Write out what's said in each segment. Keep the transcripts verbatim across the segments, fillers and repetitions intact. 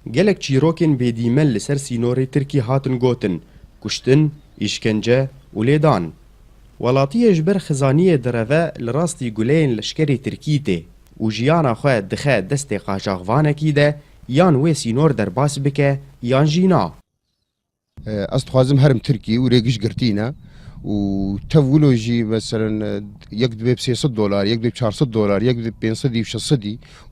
Gelek çîrokên bêdîmen li ser sînorê Tirkî hatin gotin, kuştin, îşkence û lêdan. Welatiyê ji ber xizaniyê direve li rastî guleyên leşkerê Tirkî tê û jiyana xwe dixe destê qaçaxvanekî de, yan wê sînor derbas bike yan jî na. Ez dixwazim herim Tirkî û rê giş girtî ne û tev wilo jî, meselen, yek dibê bi sê sed dolar, yek dibê bi çar sed dolar, yek dibê bi pênc sed û şeş sed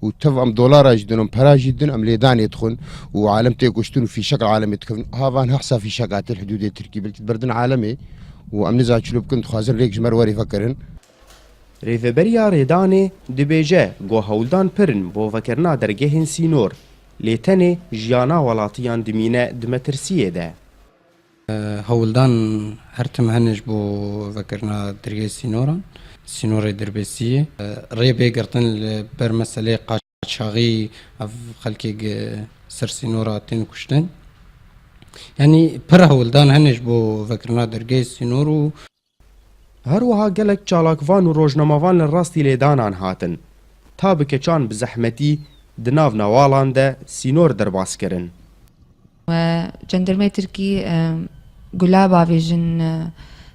û tev em dolara jî din, em pera jî din, em lêdanê dixwin û alem tê kuştin û fîşek alemê dikevin. Havan hehsa fîşek hatin hidûdê Tirkî, belkî berdin alemê û em niza çilo bikin, dixwazin rêk ji me re werê vekirin. Rêveberiya Rêdanê dibêje ku hewldan pir in bo vekirina dergehên sînor, lê tenê jiyana welatiyan dimîne di metirsiyê de. Hewldan her tim hene ji bo vekirina dergehê sînoran, sînorê derbasiyê. Rê bê girtin li ber meseleyê qaçaxî, ev xelkê ser sînora tên kuştin. Yanî pir hewldan hene ji bo vekirina dergehê sînor û Her wiha gelek çalakvan û rojnamevan li rastî lêdanan hatin, ta bi keçan bi zehmetî di nav nawalan de sînor derbas kirin. Cendirmê Tirkî, e, gula bavêjin, e,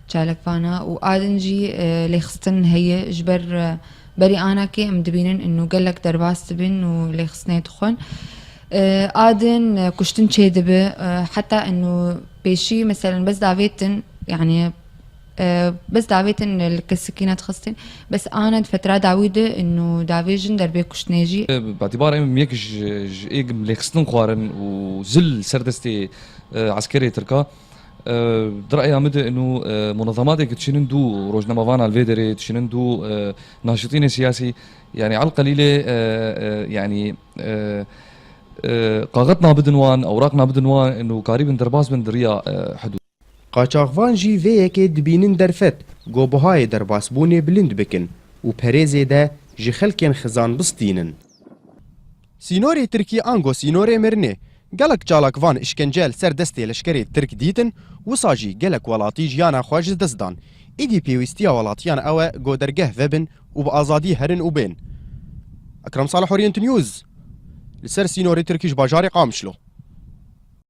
çalakvana û a din jî, e, lêxistin heye ji ber, e, berî anakê em dibînin inu gelek derbas dibin û lêxistinê dixwin. E, a din, e, kuştin çêdibe, e, heta inu pêşî, meselen, bes davêtin, yanî, e, bes davêtin li kesekî nedixistin, bes ana di fetra dawî de inu davêjin derbê kuştinê jî. Bi îtîbar em yek ji, ji ê lêxistin xwarin û zil ser destê, e, eskerê Tirka. E, di reya min de inu, e, munezematê ku dişînin dû rojnamevana li vê derê, dişînin dû, e, naşitînê siyasî, yanî elqelîlê, e, e, yanî, e, e, kaxit nabidin wan, ewraq nabidin wan, inu karîbin derbas bin di riya, e, hidûd. Qaçaxvan jî vê yekê dibînin derfet, ku buhayê derbasbûnê bilind bikin û perêzê de ji xelkên xizan bistînin. Sînorê Tirkî ango sînorê mirinê. Gelek çalakvan îşkence li ser destê leşkerê Tirk dîtin, wisa jî gelek welatî jiyana xwe ji dest dan. Îdî pêwîstiya welatiyan ew e ku dergeh vebin û bi azadî herin û bên. Ekrem Salih, Orient News, li ser sînorê Tirkî ji bajarê Qamişlo.